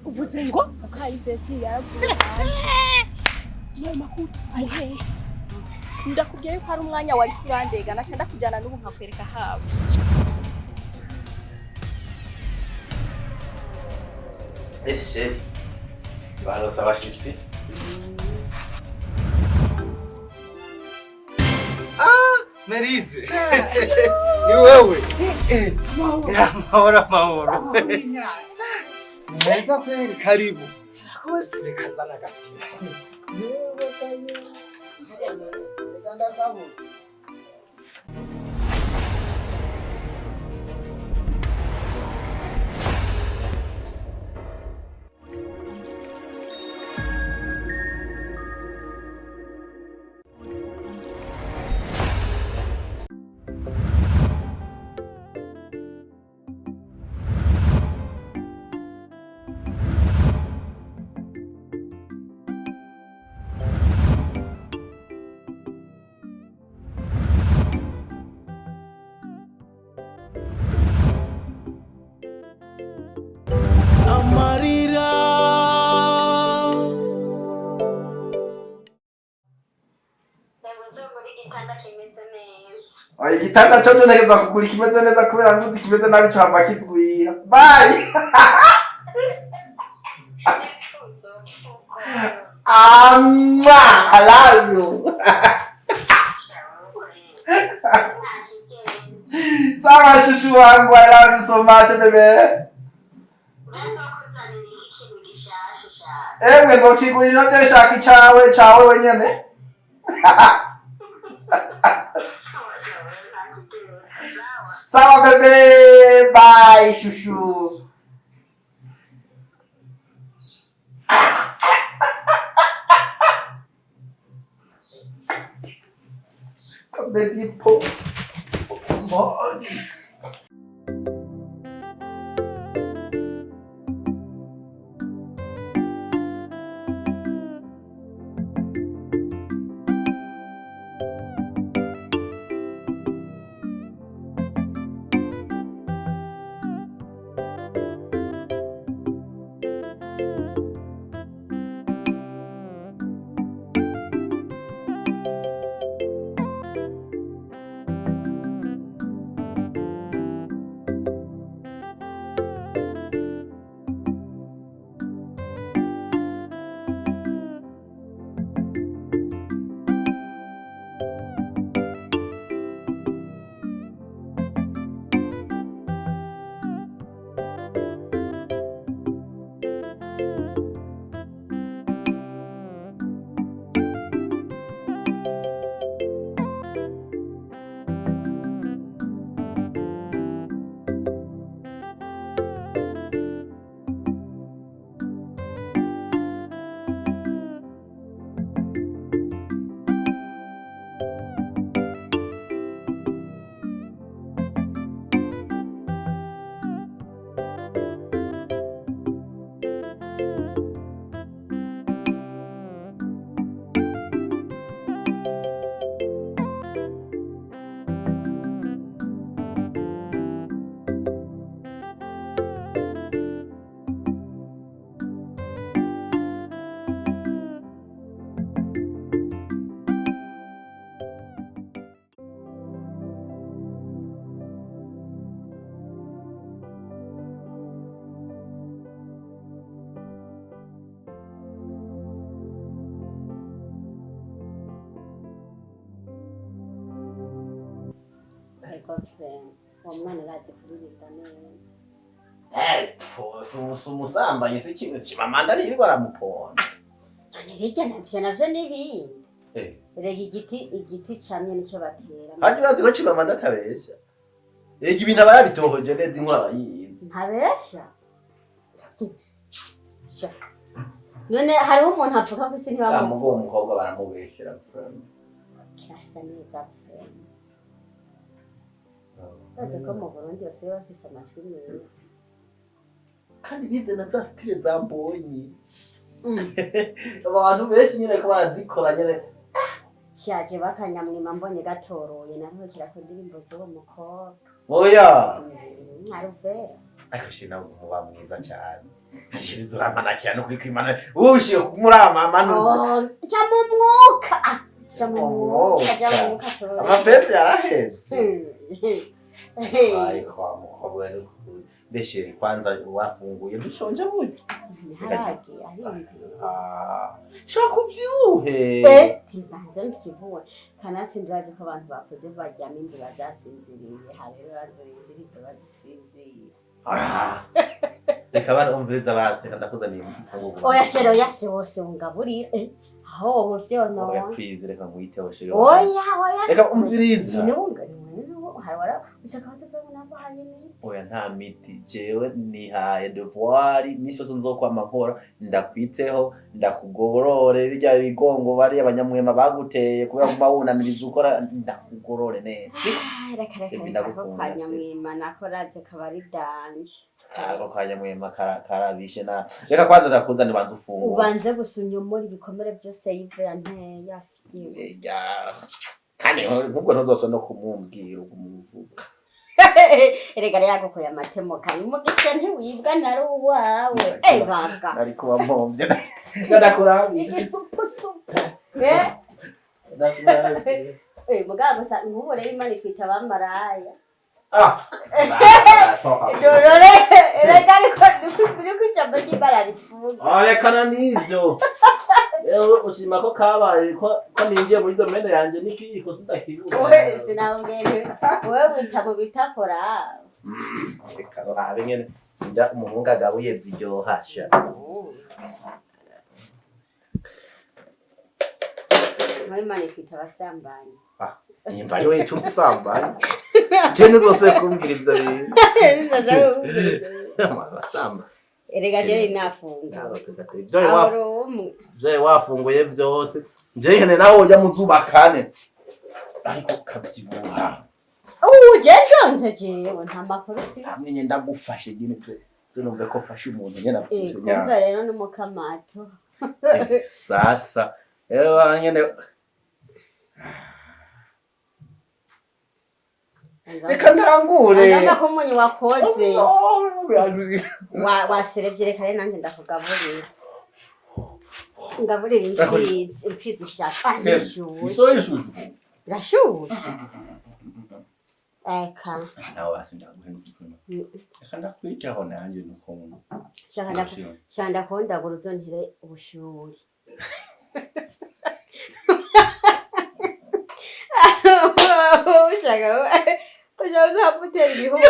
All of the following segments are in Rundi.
Uvuze ngo mukayivesi yaravuye hanze. Ayo makuru ari hehe? Ndakubwiye yuko hari umwanya wari kurandega, naca ndakujyana n'ubu nkakwereka haba. Chéri, baronse abashitsi. Merize, ni wewe? Eh, amahoro amahoro. Meza kweli, karibu. Reka nzane agatima. Yewe kayo. Reka ndakabura. Amarira. Ntabwo muri igitanda kimeze neza. Oya, igitanda cyo ntegereza kugura ikimeze neza kubera nguzi ikimeze nabi cohava kizwira. Bye. Amwa, I love you. Sawa shushu wangu, I love you so much, baby. Nzokuzanira iki kintu gishasha ushaka? Emwe, nzokigurira byo shaka icawe cawe wenyene. Sawa. Sawa bebe, bye shushu. Baby po. Much. Ariko friend, uwo mwana arazi kuririmba neza. Si umusambanyi, si ikintu kimamanda aririrwa aramuponda. None birya navyo n'ibindi. Eh. Erega igiti camye nicyo batera. Hajya urazi ko Chimamanda atabesha. Ega ibintu aba yabitohoje neza, inkuru aba yizi. Ntabesha. Sha. None hariho umuntu avuga ko isi ntibamuvuga. Bamuvuga umukobwa baramubeshera friend. Kirasa neza friend. Bazi ko mu Burundi basigaye bafise amajwi meza. Kandi bize na za style za Mbonyi. Abantu benshi nyine ko barazikora nyine. Shaje bakanyamwima mbonye gatoroye naruhukira ku ndirimbo z'uwo mukobwa. Oya. Aruvera. Ariko shi nawe muba mwiza cyane. Ashiriza uramanakira no kuri kwimana. Ushiye kumurama manuze. Oh, ja mu mwuka. Ah, ja mu mwuka, ja mu mwuka turore. Amapenzi yarahetse. Ariko wa mukobwa we n'ukuri. Mbese kwanza wafunguye dushonje burya. Ntiharage, arindira. Ah, shaka uvyibuhe. Eh, ntibanze mbyibuhe. Kanatsi ndazi ko abantu bakuze baryama imbeba zasinziriye, hari rero bazurindira imbeba zisinziriye. Ah. Reka bumviriza baseka ndakuzaniye imfungurwa. Oya chéri, oya se wose ungaburira. Eh, aho wowe Oya uvyonona. please reka nkwiteho chéri. Oya, oya. Reka umviriza. Niwunga, hari wara ushaka batavuga ngo nako hari imiti. Oya nta miti jewe nihaye devoir imisi yose nzokwama nkora ndakwiteho ndakugorore birya bigongo bariya abanyamwema baguteye kubera kuma wunamiriza ukora ndakugorore neza. Ah, reka reka Baby, reka ako ndagukunda, kwa chéri. nyamwima nako raze kaba ari danger. Ako kanyamwema karabishe na reka kwanza ndakuzanira ubanze ufungure. Ubanze gusa unyomore ibikomere byose yivu yanteye yasigiwe. Ega, kandi nk'ubwo ntuzose no kumumbwira ukumuvuga. Erega rero yagukuye amatemo kare umugisha ntiwibwa nari uwawe. Eh banga. Nari kuba mpomvye ndakurabiye. Igisupusupu. Eh, eh mugabo gusa nk'ubu rero Imana itwita abamaraya. Ah. Dorore, erega ariko dusubire ko ijambo ry'Imana rivuga. Ah, rekana n'ivyo. Ewe ushima ko kabaye ko ninjiye muri domaine yanje n'ikiyiko sidakibuka. Wowe sinabwenge, wowe wita mu bitakora. Reka urabe nyene nda umuhungu agabuye ziryoha sha. Wowe Imana itwita abasambanyi. Nimba ari we umusambanyi. Je ntuzose kumbwira ivyo bintu. Abasamba. Erega jewe nafunga. Ivyo wa Ahora umwe. ivyo wafunguye vyose. Je nyene nawe ujya muzubakane. Ariko ukavyibuha. Ubu je njonze jewe nta makuru ufise. Hamwe nyene ndagufashe nyene zinumve ko mfashe umuntu nyene Eh, avyibushe kumva nyane. rero n'umukamato. Sasa ewa nyene reka ntangure. Agomba ko umunyu wakoze. Waserevye reka rero nanjye ndakugaburira. Ngaburira imfizi, imfizi ishaka nishushe. Irashushe. Eka. Nawe basi ndaguhenuka. Reka ndakwitaho nanjye nukuntu. Shaka shaka ndakondagura uzontire ubushuhe. Ushaka ushaka uzaputera igihungu.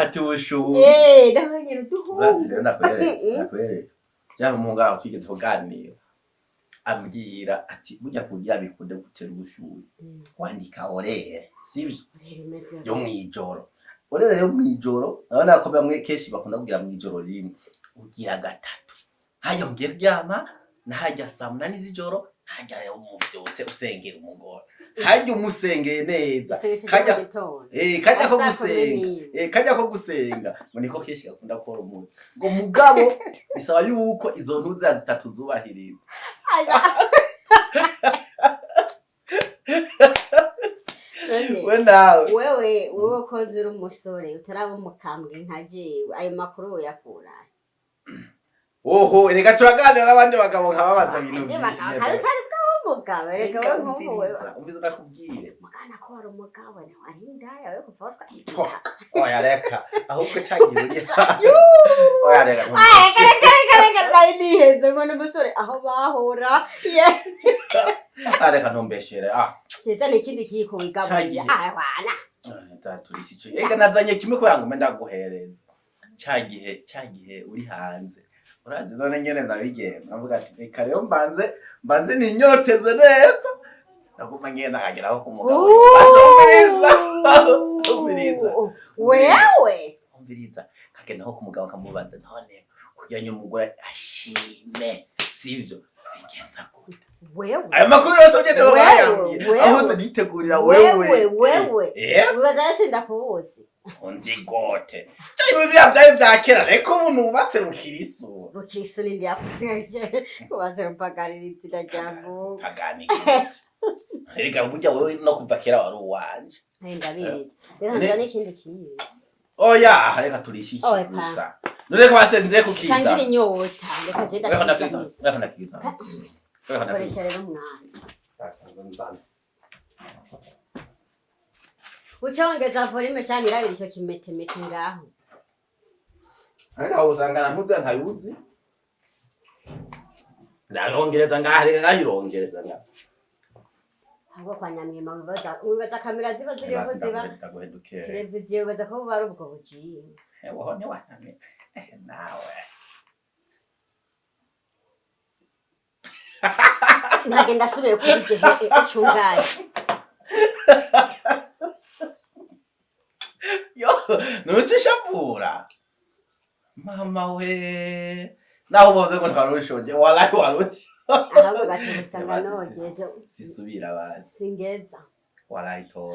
Ati ubushuhe. Eh, ndabonye uduhungu. Urazi rero ndakwereka ndakwereka. Cyangwa umuhungu aho twigeze kuganira ambwira ati burya kugira bikunde gutera ubushuhe wandika horaire sivyo yo mwijoro horaire yo mwijoro urabona ko bamwe kenshi bakunda kugira mwijoro rimwe ugira gatatu hajya mugiye kuryama nahajya saa 8 z'ijoro hajya rero umuvyutse usengera umugore hajya umusengeye neza kajya kajya ko gusenga kajya ko gusenga ngo niko kenshi gakunda gukora umuntu ngo mugabo bisaba yuko izo ntuza zitatu zubahiriza. We nawe Wewe wewe koze uri umusore utaraba umukambwe nka jewe ayo makuru uyakura? Oho reka turaganira n'abandi bagabo nkababaza ibintu byinshi hari nyene. utari bwaba umugabo reka Reka we nk'ubu wewe umviriza umviriza ndakubwire. Mugana ko wari umugabo nawe ari indaya we kuva Po, oya reka ahubwo cyagiye ugira oya reka. Reka reka reka reka nari nihenze ngo n'umusore aho bahora. Ah, reka ntumbeshere ah. Kiza ni ikindi kiyiko wigaburira. Cagiye. Ah wana. Turisi ico ega nazanye kimwe kubera ngo mbe ndaguhereza ca gihe uri hanze urazi none nyene ndabigenda avuga ati reka rero mbanze ninyoteze neza ndaguma ngenda nkageraho ku mugabo banze umviriza umviriza. Wewe Umviriza nkagenda aho ku mugabo nkamubaza none kugira ngo umugore ashime sivyo bigenza gute? Wewe Ayo makuru yose ugende Wewe, wayambwira wewe. aho hose nitegurira wewe. Wewe wewe eh wibaza yose ndakubuzi. Unzi gote cyo ibi byari bya kera reka ubu nubatse rukirisu. Rukirisu ni ndiyakoreshe kubaze rupagarira izina rya Mungu. Pagani gute erega burya wewe no kuva kera wari uwanje. Ndabizi reka nzane ikindi kiyiko. Oya, reka turishe iki Oya. gusa. None ko basenze kukiza. Cangira inyota, reka je Reka ndashyize. ndakiza. Reka ndakiza. Reka ndakiza. Koresha rero umwanya. Uce wongeza volume shani, irabira ico kimetemete ngaho. Ariko usanga ntuzi ntayuzi. Ndarongereza ngaha, reka ngahirongereza ngaha. Ahubwo kwa Nyamwema wibaza kamera ziba ziriho ziba Ndaguhedukere. televiziyo, wibaza ko buba ari ubwo bugiye. Ewo ntiwaname. Nawe. Ntagenda asubiye kuba igihe icungaye. Yo, nuce ushavura. Mama we. Naho ubavuze ngo ntiwarushonje, walahi warushe. Ahubwo gatuma usanga Basi, nogeje. Sisubira basi. Singeza. Walahi to.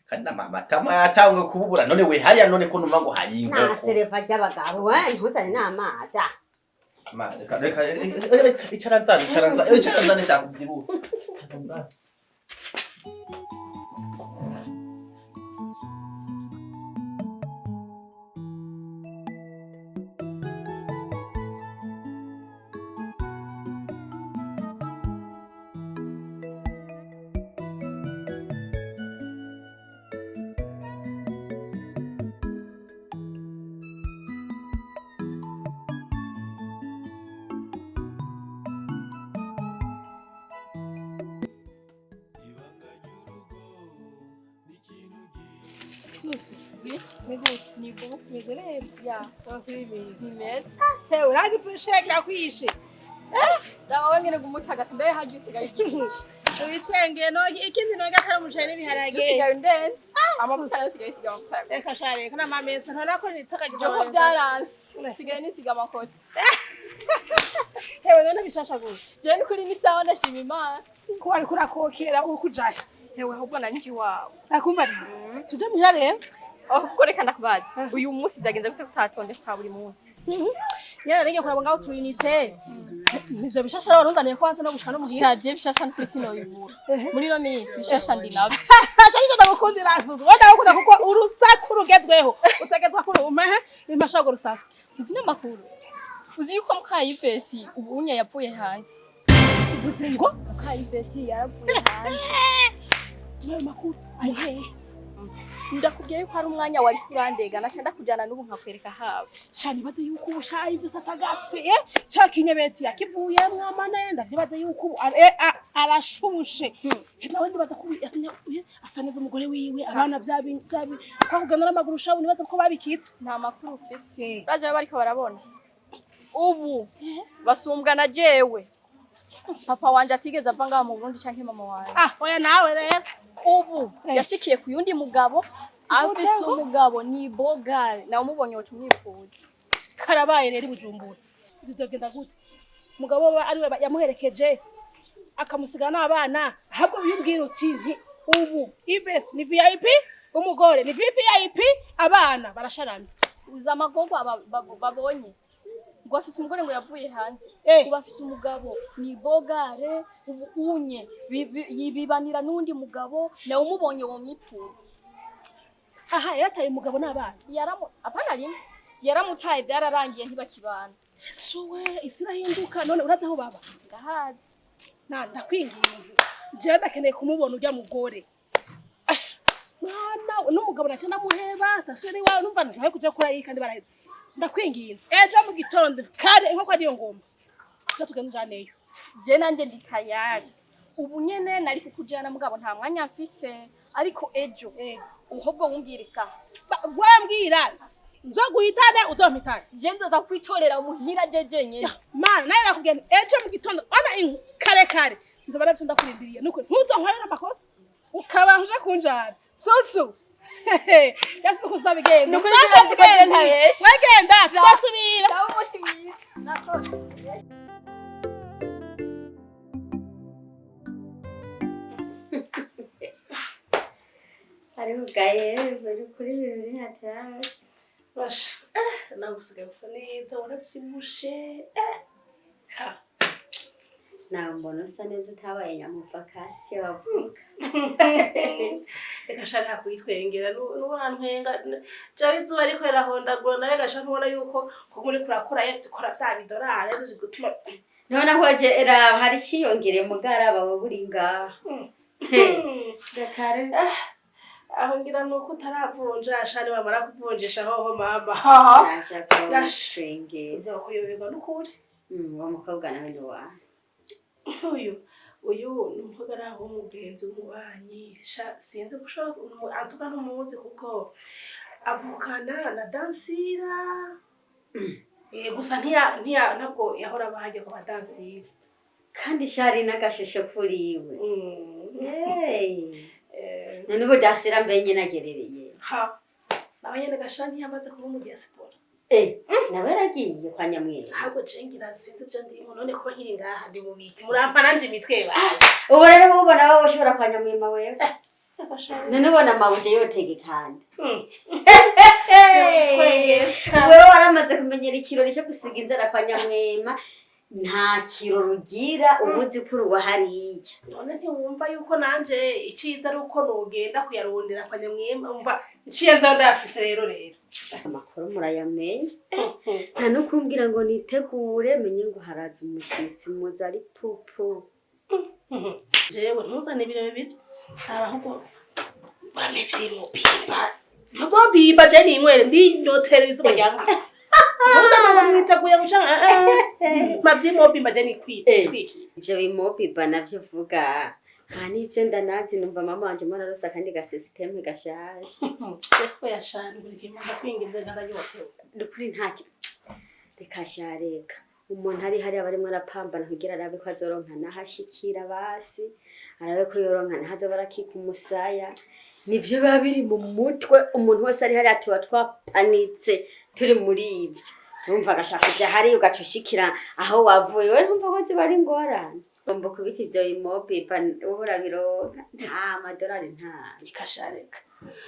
Kandi amatama yatanguye kububura, none we hariya none ko numva ngo hari Nta inkoko. sereva ry'abagabo we, ntuzane n'amazi ah. Ma, reka reka icara nzane, icara nzane, icara nzane ndakubyibuha. Susu, Oui. ni gute? Ni bon. Meze neza? Ya, Amakuru meza. ni meza. Hewe, uragipfushe kirakwishe. Daba wewe ngene gumutagata mbe haje usigaye igice. Ibitwenge no ikindi noga atari umuceri n'ibiharage. Usigaye undenze. Amavuta nayo usigaye usiga amavuta. Reka sha reka n'amamesa ntona ko nitakagize. Joko byaranse. Usigaye nisiga amakoti. Hewe, none bishasha gute? Je ni kuri ni sawa, ndashima Imana. Ko wariko urakokera uri kujayo. Hewe, ahubwo nari nje iwawe. Akumva tuje muhira rero. Oh, kuko reka ndakubaza. Uyu munsi byagenze gute kutatonde kwa buri munsi? Nyene nenge kuraba ngaho tuyinite. Ivyo bishasha rero warunzaniye ko hasi no gushika no muhira. Sha, je bishasha ndi sinoyibura. Muri no minsi bishasha ndi navyo. Acha nico ndagukundira Susu. Wenda ndagukunda kuko urusaku rugezweho. Utegezwa kuri umehe impasha urwo rusaku. Uzi n'amakuru? Uzi yuko Mukayivesi ubu unye yapfuye hanze? Uvuze ngo? Mukayivesi yarapfuye hanze. Nayo makuru ari hehe? Ndakubwiye yuko hari umwanya wari kurandega, naca ndakujyana n'ubu nkakwereka haba. Sha, nibaze yuko ubu sha Ivis atagase ca kinyebeti yakivuyemwo amana, ndavyibaze yuko ubu arashushe. Nawe ndibaza ko ubu asa neza, umugore wiwe, abana vyabi vyabi kwa kugenda n'amaguru sha, ubu nibaza ko babikitse. Nta makuru ufise? Baje bariko barabona ubu basumbwa na jewe papa wanje atigeze ava ngaha mu Burundi canke mama wanje. Ah, oya nawe rero. Ubu yashikiye ku yundi mugabo, afise ngo? umugabo ni bogare, nawe umubonye woca umwifuza. Karabaye rero i Bujumbura bizogenda gute? Umugabo we ariwe yamuherekeje akamusiga n'abana, ahubwo biyubwira uti nti ubu Ives ni VIP, umugore ni VIP, abana barasharamye. Uzi amagorwa babonye ngo afise umugore ngo yavuye hanze, ubu afise umugabo ni bogare, ubu unye yibibanira n'undi mugabo, nawe umubonye womwipfuza. Aha yarataye umugabo n'abana? Yaramu apana rimwe yaramutaye, byararangiye ntibakibana. Suwe, isi irahinduka. None urazi aho baba? Ndahazi. Na ndakwinginze, jewe ndakeneye kumubona urya mugore. Asha mwana, n'umugabo naca ndamuheba sasure iwawe, numva ntawe kuja gukora iyi kandi baraheza. Ndakwinginze, ejo mu gitondo kare inkoko ariyo ngoma ejo tugenda ujaneyo. Je nanje ndi tayari, ubu nyene nari kukujana mugabo nta mwanya mfise, ariko ejo ahubwo wumbwira isaha. Wambwira nzoguhitane, uzompitane. Je nzoza kwitorera muhira je jenyene. Mana, nawe nakubwira nti ejo mu gitondo ana kare kare nzoba navyo ndakurindiriye, nuko ntuzonkorere amakosa ukaba uje kunjana. Susu yasuze ukuntu uzabigenza. Nukuri Sasha, ndazi ko je mugenzi, ntabesha. wegenda tudasubira. Sawa, umunsi mwiza. Hariho gaye bari kuri bibiri hatari. Basha, nawe usigaye usa neza, warabyibushe. Ha. Nawe mbona usa neza utabaye nyamupakasi wavuga. Reka sha nta kuyitwengera n'urantwenga jewe izuba riko rirahondagura nawe gasha ntubona yuko ko muri kurakora dukora vya bidorari ari gutuma. None hoje raba hari iciyongere mugaraba wowe uri ngaha. Gakare. Aho ngira nuko utaravunja sha, niwamara kuvunjisha hoho mama. Naje kushengera. Uzokuyoberwa n'ukuri. Uwo mukobwa nawe ni wawe? Uyu ni umukobwa ari aho w'umugenzi w'umubanyi sha, sinzi ko ushobora antuka ntumuzi kuko avukana na Dansira. Gusa ntiya ntabwo yahora abahajya kwa Dansira. Kandi shari n'agashusho kuriwe. Hey. None ubu Dasira mbe nyine agerereye? Ha, nawe nyene gasha ntiyamaze kuba mu diaspora. Eh, nawe yaragiye kwa Nyamwera? Ahubwo je ngira sinzi ibyo ndimo none kuba nkiri ngaha ndi mubiki murampa nanje imitwe baje. Ubu rero ubona wowe ushobora kwa Nyamwema wewe? Gasha. None ubona mabuje yotegekana? Twenge. Wewe waramaze kumenyera ikirori cyo gusiga inzara kwa Nyamwema, nta kirori ugira ubuzi ko uruwa hariya. None ntiwumva yuko nanje iciza ari uko nogenda kuyarondera kwa Nyamwema? Umva nciye nza ndayafise rero. Amakuru murayamenye, nta no kumbwira ngo nitegure menye ngo haraza umushitsi muza ari pupu. Jewe ntuzane birebire ahubwo uramevye mubimba ntugobimba je ninywere ndinyotera izuba ryankubise, ntuzane ngo mwiteguye guca mavyimobimba je nikwitwiki. Ivyo bimobiba navyo uvuga nta n'ivyo ndanazi, numva mama wanje mararosa akandi gasisiteme gashaje. Oya shana buri kimwe ndakwinginze ndanyotewe. Nukuri nta reka sha, reka umuntu ari hariya aba arimwo arapambana kugira arabe ko azoronka naho ashikira, basi arabe ko yoronka naho azoba arakika umusaya. Nivyo biba biri mu mutwe umuntu wese ari hariya, tuba twapanitse turi muri ivyo. Urumva agashaka kuja hariya ugaca ushikira aho wavuye, we ntumva ko ziba ari ingorane. Ugomba kubita ivyo bimobiba uhora bironka nta madorari nta. Reka sha, reka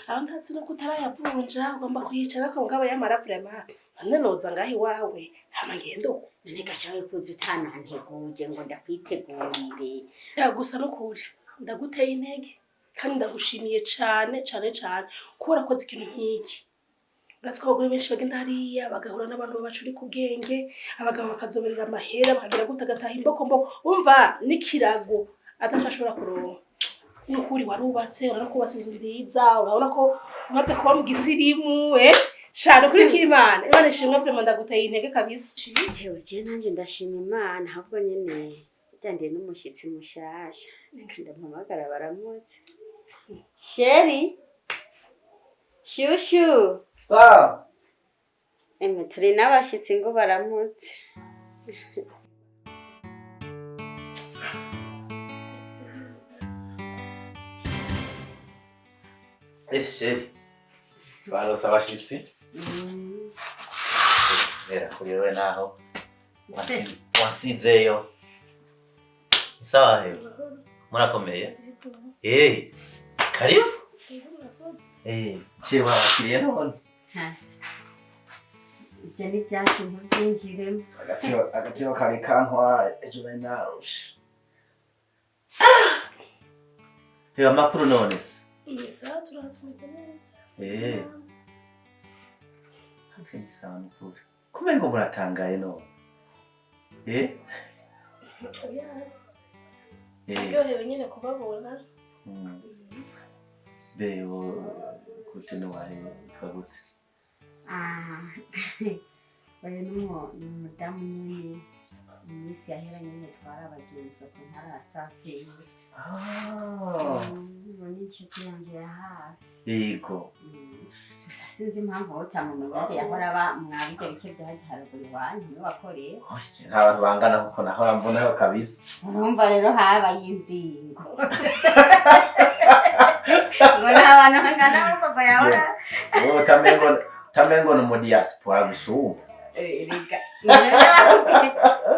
aho ntazi nuko utarayavunja ugomba kuyicara ko ngaba yamara vraiment none noza ngaho iwawe hama ngende uko. None gashawe kuza utananteguje ngo ndakwitegurire? Ya, gusa nukuri ndaguteye intege kandi ndagushimiye cane cane cane kuba warakoze ikintu nk'iki. Urazi ko abagore benshi bagenda hariya bagahura n'abantu babacurika ubwenge, abagabo bakazoberera amahera bakagira gute, agataha imbokomboko, umva n'ikirago ataco ashobora kuronka. Nukuri warubatse, urabona ko wubatse inzu nziza, urabona ko umaze kuba mu gisirimu. Shana kuri k'Imana, Imana ishimwe vraiment, ndaguteye intege kabisa. Hewe, je nanje ndashima Imana, ahubwo nyene byandiye n'umushitsi mushasha, reka ndamuhamagara baramutse. Chéri, chouchou. Sawa. Emwe, turi n'abashitsi ngo baramutse. Eh, chéri. Barose abashitsi. Era kuri wewe naho. Wansizeyo. Sawa hewe. Murakomeye? Eh. Karibu. Eh, chéri wabakiriye none. Ibyo ni ibyacu, ntubyinjiremo. Agatiro kari kantwaye ejo nari narushe. Reba amakuru none se. Ni sawa, turaha tumeze neza. Eh. Hafi ni sawa nukuri. Kumbe ngo muratangaye none. Eh? Oya. Eh. Turyohewe nyine kubabona. Beo gute nuwahe witwa gute? Ah, uyu ni umudamu nyine mu minsi yahera nyine twari abagenzi ku ntarasafiri. Ah. Ubu ni inshuti yanjye ya hafi. Yego. Gusa sinzi impamvu wowe utamumenya, ariko yahora aba mwa bijya bice bya hajya haruguru iwanyu niwe wakoreye. Oye, nta bantu bangana kuko nahora mbonayo kabisa. Urumva rero habaye inzingo ngo nta bantu bangana kuko ngo yahora. Wowe utamengo ni mu diaspora gusumba. Rega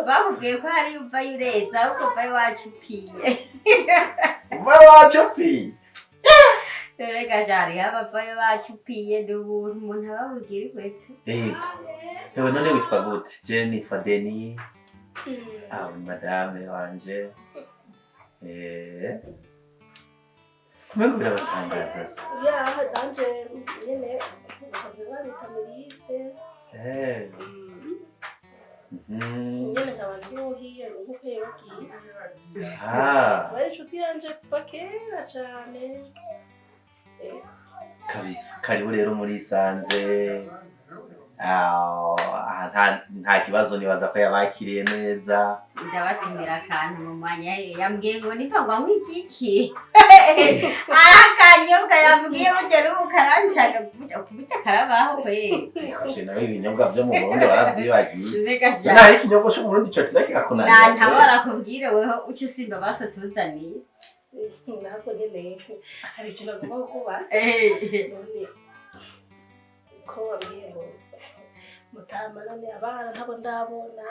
bakubwiye ko hari uvayo ureza ahubwo uvayo wacupiye. Uva wacupiye. Rega jari abavayo bacupiye ni ubuntu umuntu aba abugira inkweto. Yego. Ewe none witwa gute? Je nitwa Denis. Ah, ni madame wanje. Kumengo birabatangaza se. Ya danje nyene basanzwe babita Melise. Nyene nkaba nduhiye nkuko yababwiye. Bari inshuti yanje kuva kera cane. Kabisa. Karibu rero muri Sanze. Ah, nta kibazo, nibaza ko yabakiriye neza. Ndabatumira akantu mu mwanya, yambwiye ngo nipfa ngo anywe igiki, ari akanyobwa yambwiye burya n'ubu karanshaka kubita karabaho we. Ariko je nawe ibinyobwa vyo mu Burundi waravyibagiye. Reka sha. Naho ikinyobwa co mu Burundi co kiza kikakunanira. Na ntabora kubwire weho uca usimba baso tuzaniye. Nako nyene hari ikintu agomba kuba none ko wabwiye ngo mutama, none abana ntabo ndabona.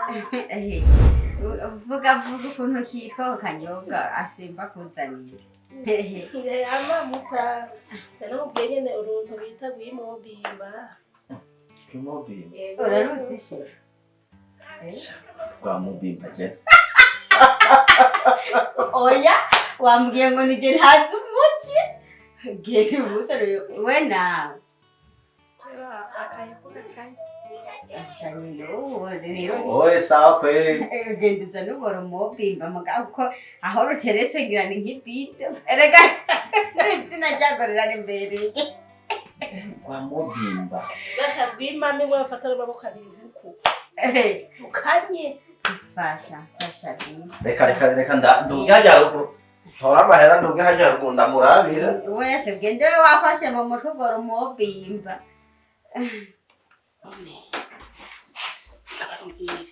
Vuga vuga ukuntu kitwa ako kanyobwa asimba kuzaniye. Ama muta naramubwiye nyene uruntu bita rwimobimba. Rwimobimba? Uraruzi she? Rwa mubimba je. Oya, wambwiye ngo nije ntazi umuci, genda umuzane we nawe. Oye, sawa kweli. Genda uzane urwo rumobimba mugabo ko aho ruteretse ngira ni nk'ibido, erega n'izina ryarwo rirarimbereye. Rwa mubimba. Basha rwimame mwe bafata n'amaboko abiri nkuku ukanye. Fasha fasha rimwe. Reka reka reka, nduge hajya ruguru. Tora amahera nduge hajya ruguru ndamurabira. Weshe gende we wafashe mu mutwe urwo rumobimba. None ndababwire,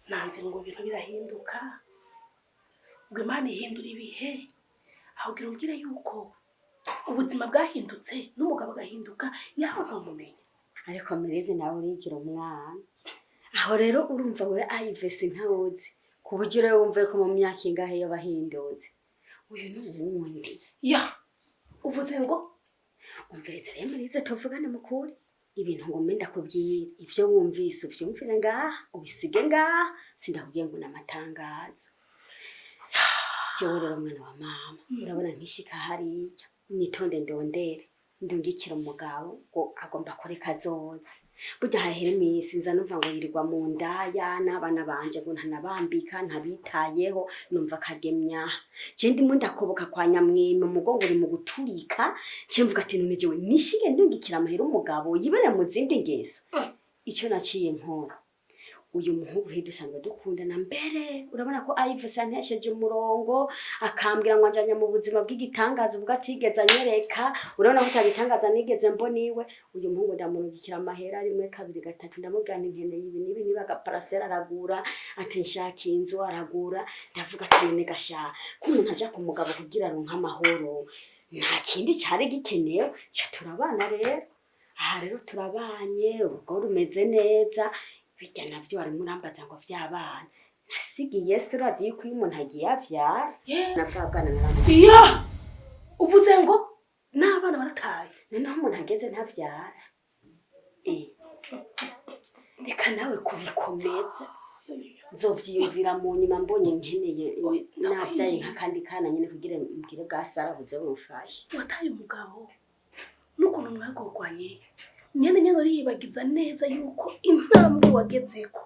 nanze ngo ibintu birahinduka, ngo Imana ihindura ibihe, aho ugira umbwire yuko ubuzima bwahindutse n'umugabo agahinduka, yaho ntumumenya. Ariko Mirizi, nawe urigira umwana aho rero, urumva we ayivesi ntawuzi ku buryo rero wumve ko mu myaka ingahe yo bahindutse, uyu ni uwundi. Ya, uvuze ngo? Umviriza rero Mirize, tuvugane mukuri ibintu ngo mbe ndakubwira ibyo wumvise, uvyumvire ngaha ubisige ngaha, sindakubwiye ngo namatangazo. Jewe rero mwana wa mama, urabona nkishika hariya nitonde ndondere ndungikira umugabo ngo agomba akore kazoza, burya hahera iminsi nza numva ngo yirirwa mu ndaya n'abana banje ngo ntanabambika ntabitayeho, numva akagemya je ndimo ndakoboka kwa nyamwema, umugongo uri mu guturika, nce mvuga ati none jewe nishige ndungikira amahera umugabo yibere mu zindi ngeso. Icyo naciye nkora, uyu muhungu rero dusanzwe dukundana mbere, urabona ko Ives antesheje umurongo akambwira ngo anjanye mu buzima bw'igitangaza ubwo atigeze anyereka, urabona ko atagitangaza nigeze mbona iwe. Uyu muhungu ndamurungikira amahera rimwe, kabiri, gatatu, ndamubwira nti nkeneye ibi n'ibi niba agaparasera aragura, ati nshaka inzu aragura. Ndavuga ati none gasha ko umuntu aja ku mugabo kugira aronke amahoro, nta kindi cyari gikenewe, ca turabana rero. Aha rero turabanye, urugo rumeze neza. Bijya navyo warimo urambaza ngo vy'abana nasigiye se, urazi yuko iyo umuntu agiye avyara na bwa bwana naramuha. Iya, uvuze ngo n'abana barataye? Noneho umuntu ageze ntavyara. Reka nawe kubikomeza, nzovyiyumvira mu nyuma mbonye nkeneye nabyaye nk'akandi kana nyene kugira mbwire bwa Sara buze bumufashe. Wataye umugabo n'ukuntu mwagogwanye nyene nyene, uriyibagiza neza yuko intambwe wagezeko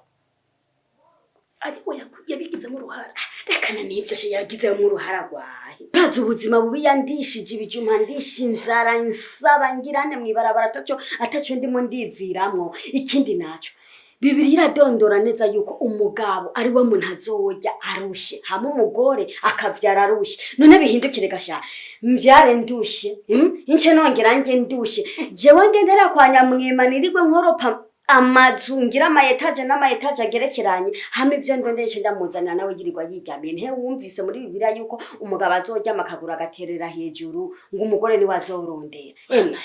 ari we yabigizemo uruhara. Rekana n'ibyo se, yagizemo uruhara rwahe? Urazi ubuzima bubi yandishije ibijumba, ndisha inzara, nsaba ngirane mw'ibarabara ataco ataco ndimo ndiviramwo. Ikindi naco, Bibiliya iradondora neza yuko umugabo ari we muntu azorya arushe, hama umugore akavyara arushe. None bihindukire gasha mvyare ndushe, Ince nongera nge ndushe, jewe ngendera kwa nyamwema nirirwe nkoropa amazu, ngira ama étages n'ama étages agerekeranye, hama ivyo ndondeshe ndamuzanira, nawe yirirwa yiryamiye. Nte wumvise muri Bibiliya yuko umugabo azoryama akaguru agaterera hejuru, ngo umugore niwe azorondera? Emwe.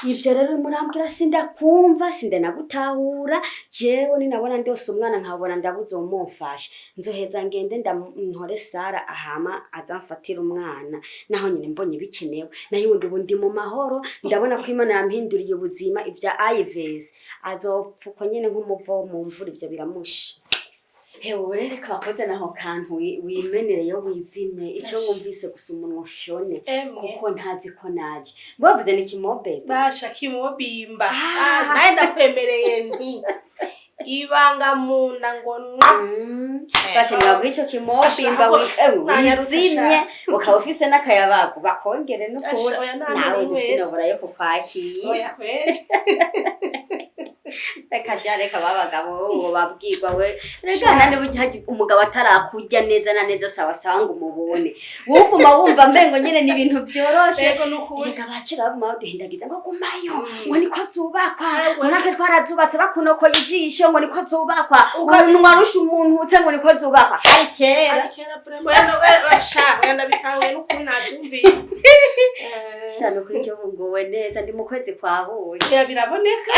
Ivyo rero murambwira sindakumva, sindanagutahura. Jewe ninabona ndose umwana nkabona ndabuze uwumufasha, nzoheza ngende ntore Sara ahama azamfatira umwana, naho nyine mbonye bikenewe. Nayo ubundi ubu ndi mu mahoro, ndabona ko Imana yampinduriye ubuzima. Ibya Ives azopfa uko nyene nk'umuvo mu mvura, ivyo biramusha. Hewe rero reka wakoze naho kantu wimenereyo wizime ico wumvise gusa umunwa ushone. Emwe. Kuko ntazi ko naje bavuze ni kimobe. Basha, kimobimba. Ah. Ah, naye ndakwemereye nti ibanga munda ngo nwa. Basha, nibabwira ico kimobimba. Asha, nanyarutse. Wizimye ukaba ufise n'akayabagu bakongere n'ukuri. Asha, oya, nta Nawe n'inywera. sinobora yo kukwakira. Oya kweri. Reka sha, reka babagabo uwo babwirwa we, reka nane burya harya umugabo atarakurya neza na neza sawa sawa ngo umubone, wuguma wumva mbengo nyene ni ibintu vyoroshe. Yego, nukuri. Reka bakira baguma baduhindagiza ngo gumayo, ngo niko zubakwa, ngo natwe twarazubatse bakunokoye ijisho, ngo niko zubakwa, umunwa arusha umuntu utse, ngo niko zubakwa hari kera. Ari kera vraiment. Oya, no, oya, sha, oya, ndabitahuye n'ukuri nabyumvise. Sha, nukuri cyo nguwe neza, ndi mu kwezi kwa buyi. Ya, biraboneka.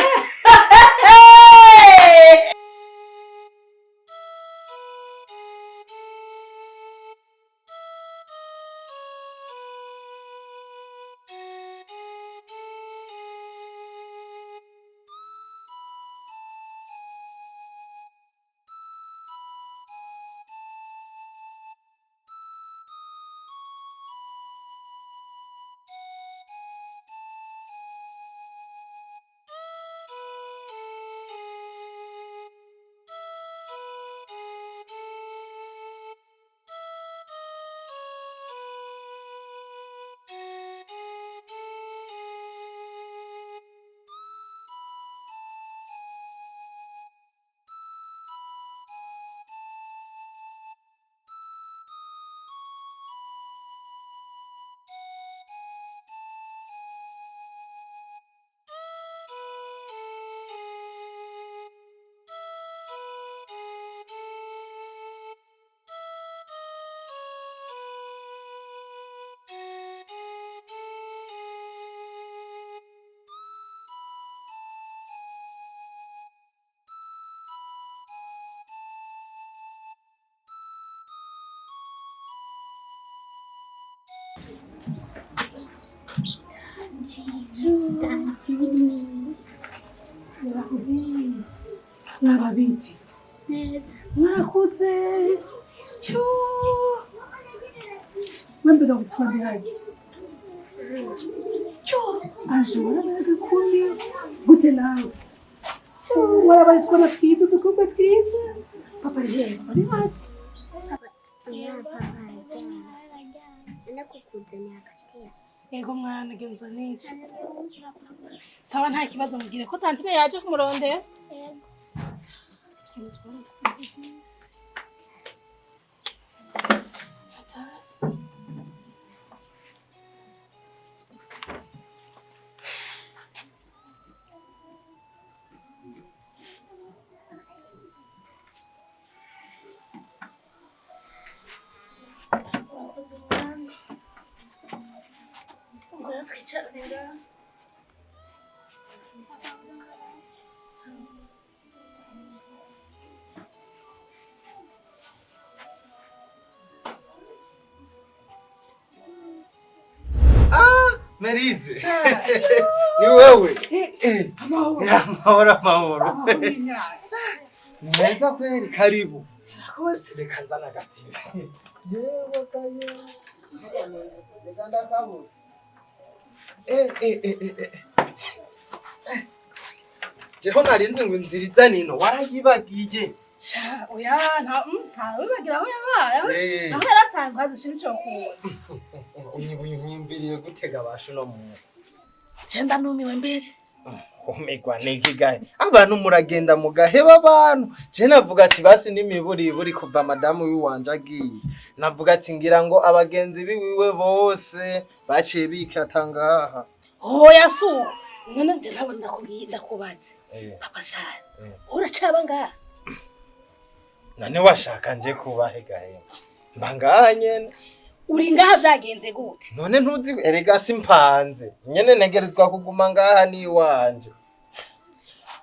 Mwababiti mwakuze cyo wembega gutwambiraje cyo aje warabaye agakumi gute nawe cyo warabaye utwana twiza, udukobwa twiza. Papa ari hehe? Papa ari hafi. Yego mwana, genza neza. Sawa, nta kibazo, mubwire ko tantine yaje kumurondera. Utuntu twari twiza rwose. Ata- Urakoze mwana. Ngwino twicarane ngaha. Merize, ni wewe? Eh, Amahoro. amahoro amahoro. Amahoro y'imyaka. Meza kweli, karibu. Urakoze. Reka nzana agatebe. Yewe kaye. Reka ndakabura. Eh, eh, eh, eh, eh. Eh. Jeho narinzi ngo inzira iza nino warayibagiye. Sha, oya, nta wibagira aho yabaye. Eh. Aho yari asanzwe azi ikintu cyo kubona. Unyimviriye gutega basha uno munsi. Cenda numiwe mbere. Umigwa n'ikigaye abantu muragenda mugaheba abantu. Je navuga ati basi n'imiburiburi kuva madamu wiwanje agiye, navuga ati ngira ngo abagenzi biwiwe bose baciye bikata ngaha. Oya, su. None nje ntabwo ndakubwiye, ndakubaze. Papa Sara. Uracaba ngaha? None washaka nje kubahe gahema mba ngaha nyene. Uri ngaha vyagenze gute? None ntuzi, erega simpanze nyene, ntegerezwa kuguma ngaha n'iwanje.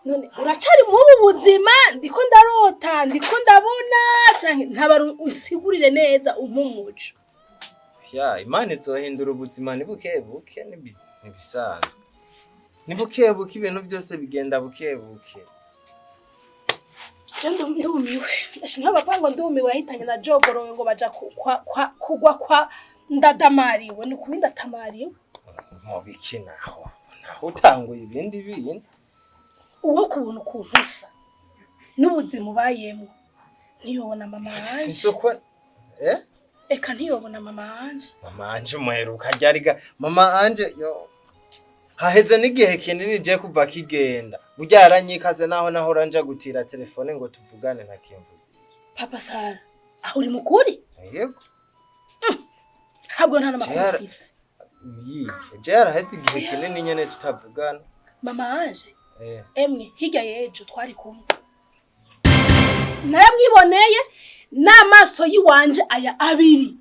None uracari mubu buzima? Ndiko ndarota, ndiko ndabona, canke ntabara unsigurire neza umumuco. Ya, Imana izohindura ubuzima, ni buke buke, nibisanzwe, ni buke buke, ibintu byose bigenda buke buke. Je ndumiwe. Niho bavuga ngo ndumiwe yahitanye na jogorowe ngo baja kugwa kwa ndadamariwe, ni ukuri ndatamariwe. Mu biki naho? Naho utanguye ibindi bindi. Uwo kubona ukuntu usa n'ubuzima ubayemwo, ntiyobona mama wanje. Sinzi uko eh. Eka, ntiyobona mama wanje. Mama anje umuheruka ryariga? Mama anje yo haheze n'igihe kinini je kuva kigenda, burya yaranyikaze naho nahora nja gutira telefone ngo tuvugane ntakimvuga. Papa Sara, aho uri mukuri? Yego. Ntabwo nta n'amakuru ufise. Yike je yaraheze igihe kinini nyene tutavugana. Mama wanje? Eh. Emwe, hirya y'ejo twari kumwe, naramwiboneye n'amaso yiwanje aya abiri.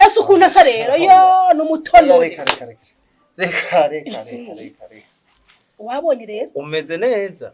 Ese ukuntu asa rero yo ni umutonore. Reka reka reka reka reka reka reka reka. Wabonye rero? Umeze neza.